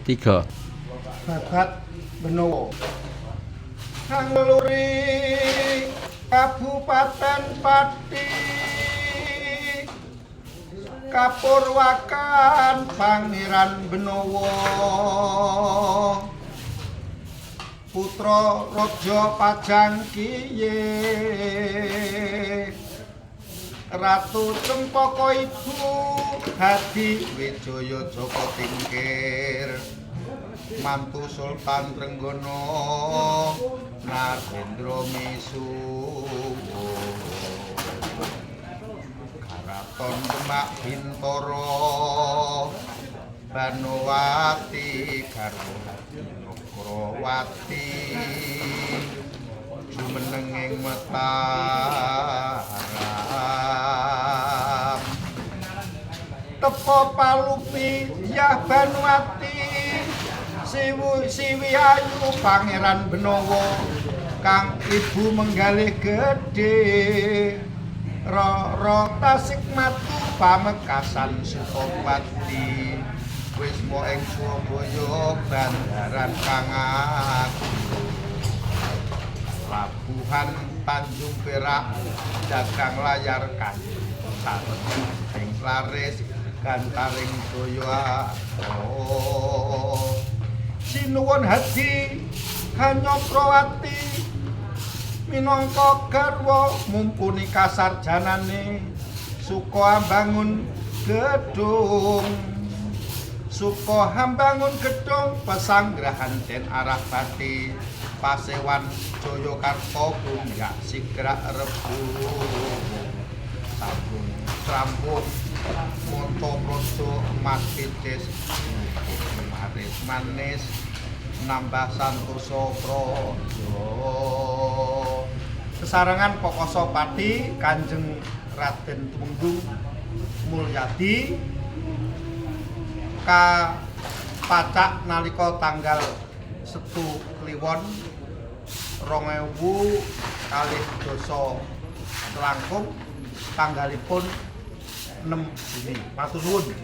3. Babat Benowo. Hangluri Kabupaten Pati, Kapurwakan Pangeran Benowo, Putra Raja Pajang Kiye, Ratu Cempaka Ibu Hadi Wijaya Jaka Tingkir, mantu Sultan Trenggono Narendra Misuwur, Karaton Demak Bintoro, Banowati garwa Nukrawati, jumeneng ing Mataram, tepa palupi Yah Banuwati, Siwu Siwi Ayu Pangeran Benowo, kang ibu menggalih gedhe, Rara Tasik Matu Pamekasan Sukawati, wisma ing Surabaya bandaran kang agung, Pelabuhan Tanjung Perak dagang layar kayu ing laris gantaring daya. Sinuwun Hadi Hanyokrawati minangka garwa mumpuni kasarjanane, suka ambangun gedung, suka hambangun gedung pesanggrahan den arah pati pasewan Jayakarta bumyak sigrak rebu sabung trampung monto projo emas picis maris manis nambah santoso projo. Sesarengan Pokoso Pati Kanjeng Raden Tumenggung Mulyadi ka pacak nalika tanggal 1 Kliwon 2012 selangkung tanggalipun 6 Juni. Matur nuwun.